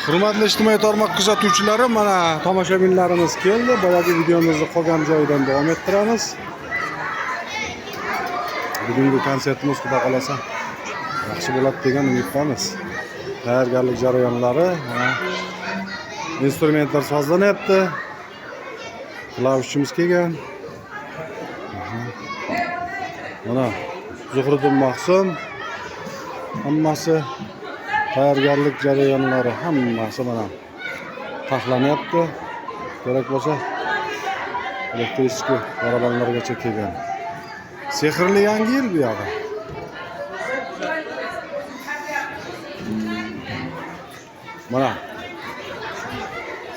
Hurmatli ijtimoiy tarmoq kuzatuvchilari, mana tomoshabinlarimiz keldi. Boyagi videomizni qolgan joyidan davom ettiramiz. Bugungi konsertimiz xudo xolasa yaxshi bo'ladi degan umiddamiz. Tayyorgarlik jarayonlari, mana instrumentlar sozlanyapti. Klavishchimiz kelgan. Aha. Mana Zuhriddin Mahsum, hammasi tayyorgarlik jarayonlari, hammasi mana taxlanyapti. Kerak bo'lsa elektrический barabanlargacha kelgan. Sehrli yangi yil bu yog'i. Mana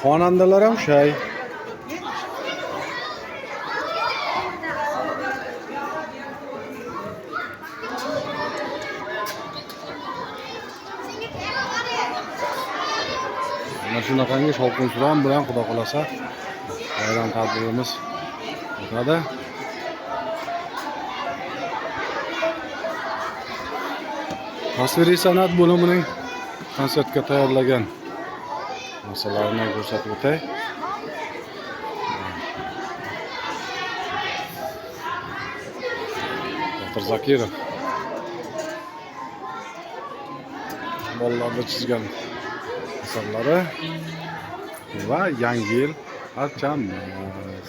xonandalar ham shay. Mana shunaqangi shovqin suron bilan xudo xolasa bayram tadbirimiz o'tadi. Tasviriy san'at bo'limining konsertga tayyorlagan narsalarini ko'rsatib o'tay. Doktor Zakirov bolalarni chizgan asarlari va yangi yil archamiz.